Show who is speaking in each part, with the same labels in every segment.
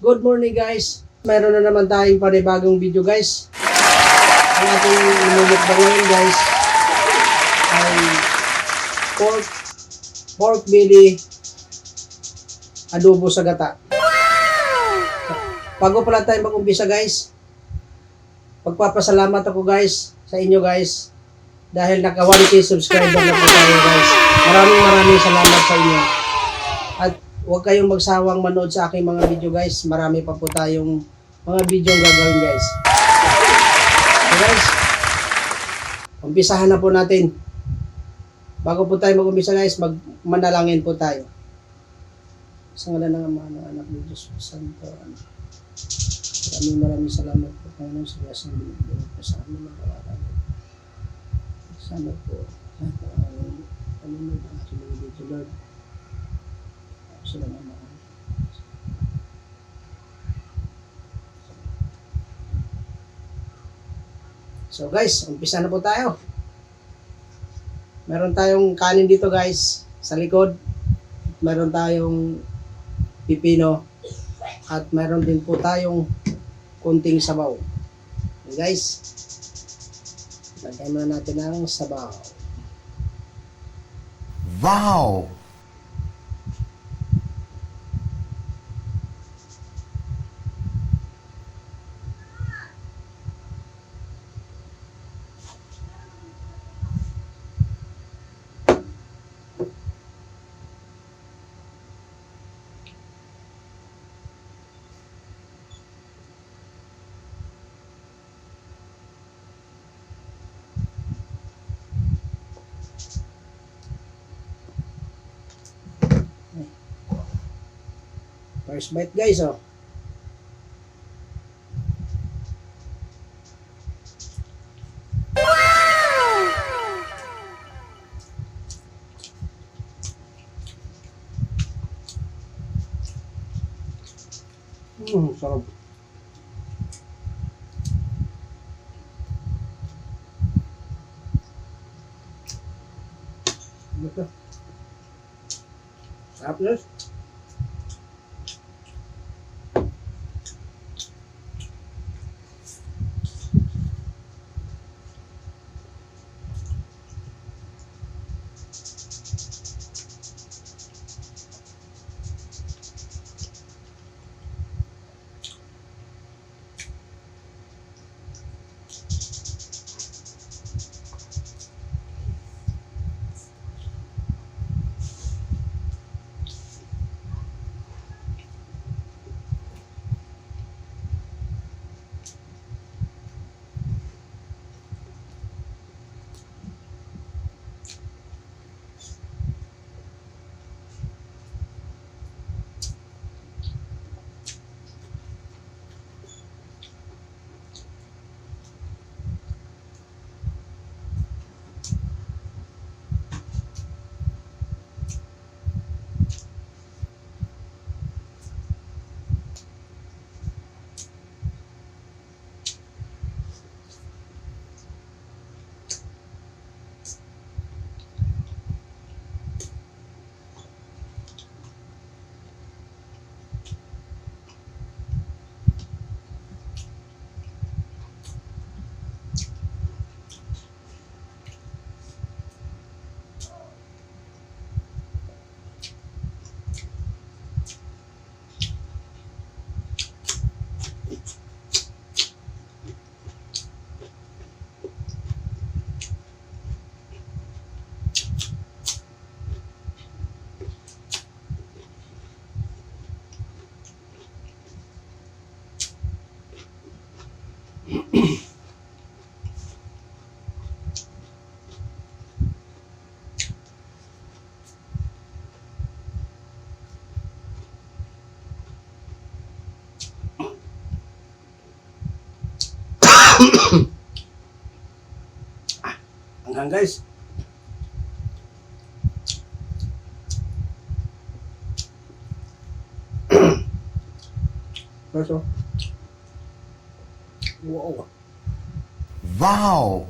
Speaker 1: Good morning, guys. Meron na naman tayong panibagong video, guys. Ang ating minumukbang ngayon, guys, ay pork belly adobo sa gata. Bago pala tayo mag-umpisa, guys, pagpapasalamat ako, guys, sa inyo, guys, dahil naka 1K subscriber na po tayo, guys. Maraming maraming salamat sa inyo. At huwag kayong magsawang manood sa aking mga video, guys. Marami pa po tayong mga video ang gagawin, guys. So guys, umpisahan na po natin. Bago po tayo mag-umpisa, guys, magmanalangin po tayo. Sa ngalan ng Ama, ng Anak, ng Diyos Santo. Amen. Maraming maraming salamat po, Panginoon, sa biyayang binibigay po sa amin ng araw. Sana po lahat ng aming panonood ng aking mga video, Lord. Salamat naman. So guys, umpisa na po tayo. Meron tayong kanin dito, guys, sa likod. Meron tayong pipino at meron din po tayong kunting sabaw. Okay, guys, lagay muna natin ang sabaw.
Speaker 2: Wow!
Speaker 1: First bite, guys, oh. Sarap. Ito. Sarap, guys. Hanggang, guys. Guys, oh. Wow.
Speaker 2: Wow!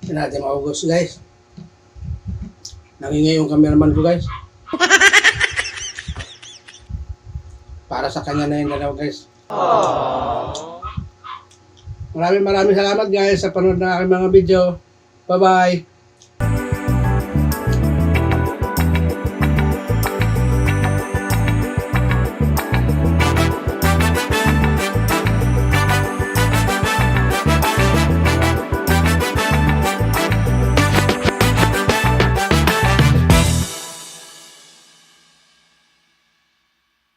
Speaker 1: Hindi natin maubos, guys. Nangingay yung cameraman ko, guys. Para sa kanya na yung dalawa, guys. Maraming maraming salamat, guys, sa panood ng aking mga video. Bye-bye!